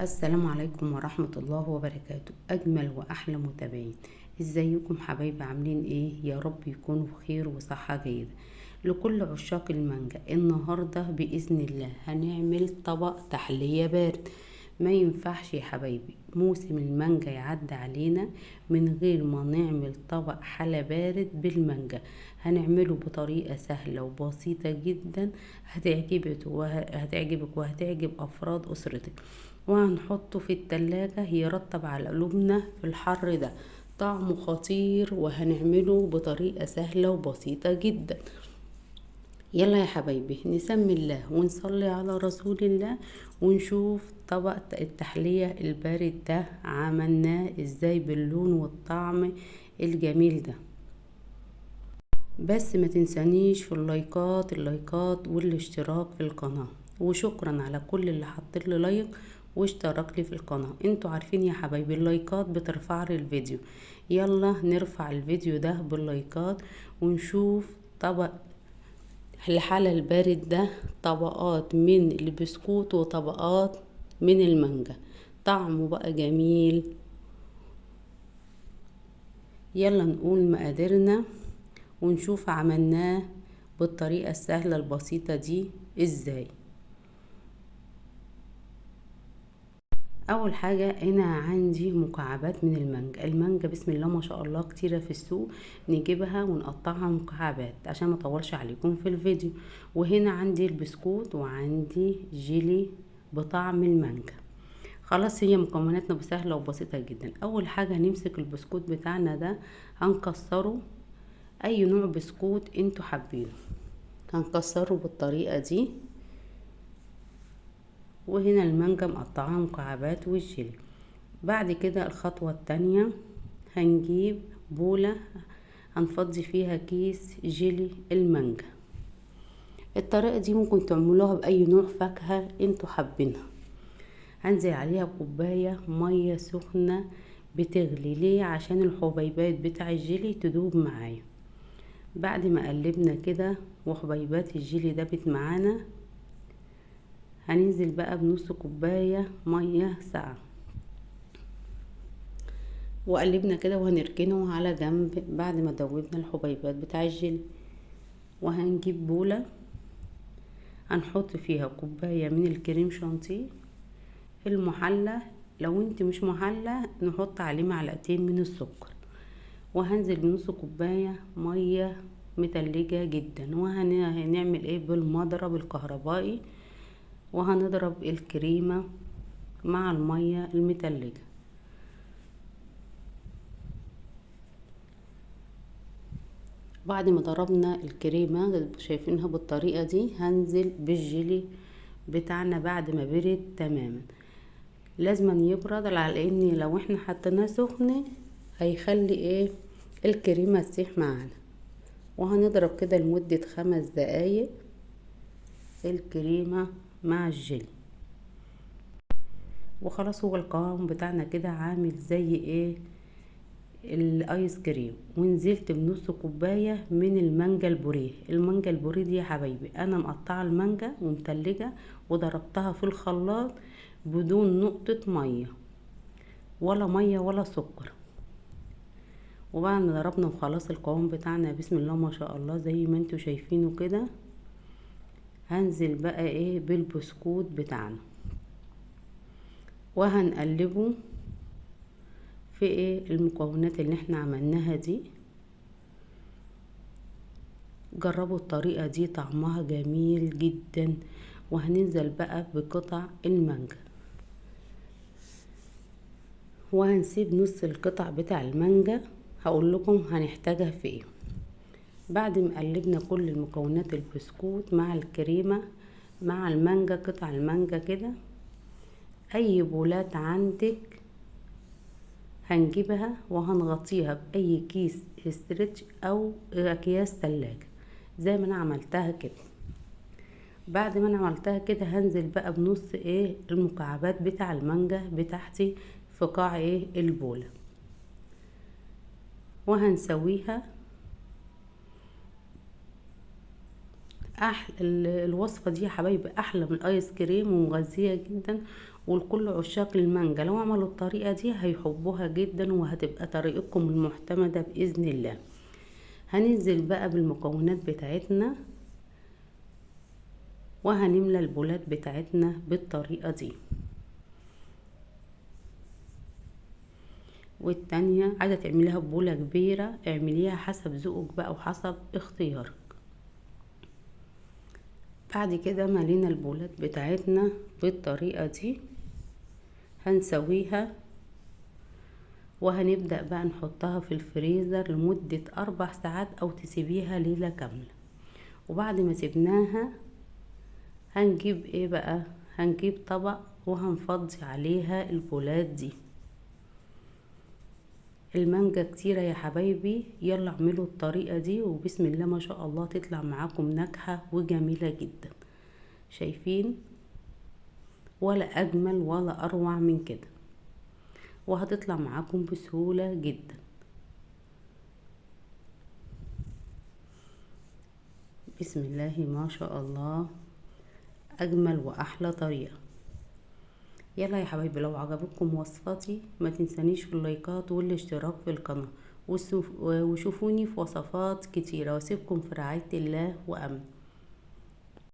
السلام عليكم ورحمة الله وبركاته. أجمل وأحلى متابعين، ازيكم حبايبي؟ عاملين ايه؟ يا رب يكونوا بخير وصحة جيدة. لكل عشاق المانجا، النهاردة بإذن الله هنعمل طبق تحلية بارد. ما ينفعش يا حبايبي موسم المانجا يعدي علينا من غير ما نعمل طبق حلا بارد بالمانجا. هنعمله بطريقة سهلة وبسيطة جدا، هتعجبك وهتعجب أفراد أسرتك، وهنحطه في التلاجة يرطب على قلوبنا في الحر ده. طعمه خطير، وهنعمله بطريقة سهلة وبسيطة جدا. يلا يا حبايبي نسمي الله ونصلي على رسول الله ونشوف طبق التحلية البارد ده عملناه ازاي باللون والطعم الجميل ده. بس ما تنسانيش في اللايكات والاشتراك في القناة، وشكرا على كل اللي حط لي لايك واشترك لي في القناة. انتوا عارفين يا حبايبي اللايكات بترفع لي الفيديو. يلا نرفع الفيديو ده باللايكات ونشوف طبق الحلا البارد ده، طبقات من البسكوت وطبقات من المانجا، طعمه بقى جميل. يلا نقول مقاديرنا ونشوف عملناه بالطريقة السهلة البسيطة دي ازاي. اول حاجة هنا عندي مكعبات من المانجا. المانجا بسم الله ما شاء الله كتيرة في السوق، نجيبها ونقطعها مكعبات عشان ما اطولش عليكم في الفيديو. وهنا عندي البسكوت وعندي جيلي بطعم المانجا. خلاص هي مكوناتنا سهلة وبسيطة جدا. اول حاجة هنمسك البسكوت بتاعنا ده هنكسره، اي نوع بسكوت انتوا حابينه هنكسره بالطريقة دي. وهنا المانجا مقطعاها مكعبات والجيلي. بعد كده الخطوة التانية هنجيب بولة هنفضي فيها كيس جيلي المانجا. الطريقة دي ممكن تعملوها بأي نوع فاكهة انتوا حابينها. هنزل عليها كوباية مية سخنة بتغلي، ليه؟ عشان الحبيبات بتاع الجيلي تدوب معايا. بعد ما قلبنا كده وحبيبات الجيلي دابت معانا، هننزل بقى بنص كوباية مية ساقعة، وقلبنا كده وهنركنه على جنب بعد ما دوبنا الحبيبات بتاع الجيلي. وهنجيب بولة هنحط فيها كوباية من الكريم شانتيه المحلى، لو انت مش محلى نحط عليه معلقتين من السكر. وهنزل بنص كوباية مية متلجة جدا، وهنعمل ايه بالمضرب الكهربائي، وهنضرب الكريمة مع المية المتلجة. بعد ما ضربنا الكريمة شايفينها بالطريقة دي، هنزل بالجيلي بتاعنا بعد ما برد تماما. لازم يبرد، على ان لو احنا حطيناه سخن هيخلي ايه الكريمة تسيح معانا. وهنضرب كده لمدة 5 دقايق الكريمة مع الجيلي. وخلاص هو القوام بتاعنا كده عامل زي ايه الايس كريم. ونزلت بنص كوباية من المانجا البوريه. المانجا البوريه دي يا حبايبي انا مقطعة المانجا ومتلجة وضربتها في الخلاط بدون نقطة مية، ولا مية ولا سكر. وبعد ما ضربنا وخلاص القوام بتاعنا بسم الله ما شاء الله زي ما انتوا شايفينه كده، هنزل بقى ايه بالبسكوت بتاعنا وهنقلبه في ايه المكونات اللي احنا عملناها دي. جربوا الطريقة دي طعمها جميل جدا. وهننزل بقى بقطع المانجا، وهنسيب نص القطع بتاع المانجا هقول لكم هنحتاجها في ايه. بعد ما قلبنا كل المكونات البسكوت مع الكريمة مع المانجا قطع المانجا كده، اي بولات عندك هنجيبها وهنغطيها باي كيس استرتش او اكياس تلاجة زي ما انا عملتها كده. بعد ما انا عملتها كده هنزل بقى بنص ايه المكعبات بتاع المانجا بتاعتي في قاع ايه البولة، وهنسويها. الوصفة دي يا حبايبي احلى من الايس كريم ومغذية جدا ولكل عشاق المانجا لو عملوا الطريقة دي هيحبوها جدا، وهتبقى طريقتكم المعتمدة بإذن الله. هننزل بقى بالمكونات بتاعتنا وهنملى البولات بتاعتنا بالطريقة دي. والتانية عايزة تعمليها ببولة كبيرة اعمليها حسب ذوقك بقى وحسب اختيارك. بعد كده ملينا البولات بتاعتنا بالطريقة دي، هنسويها وهنبدأ بقى نحطها في الفريزر لمدة 4 ساعات او تسيبيها ليلة كاملة. وبعد ما سيبناها هنجيب ايه بقى؟ هنجيب طبق وهنفضي عليها البولات دي. المانجا كتيرة يا حبايبي، يلا اعملوا الطريقة دي وبسم الله ما شاء الله تطلع معاكم ناجحة وجميلة جدا. شايفين؟ ولا اجمل ولا اروع من كده، وهتطلع معاكم بسهولة جدا. بسم الله ما شاء الله، اجمل واحلى طريقة. يلا يا حبايبي لو عجبتكم وصفتي ما تنسانيش في اللايكات والاشتراك في القناة، وشوفوني في وصفات كتيرة، واسيبكم في رعاية الله وأمن.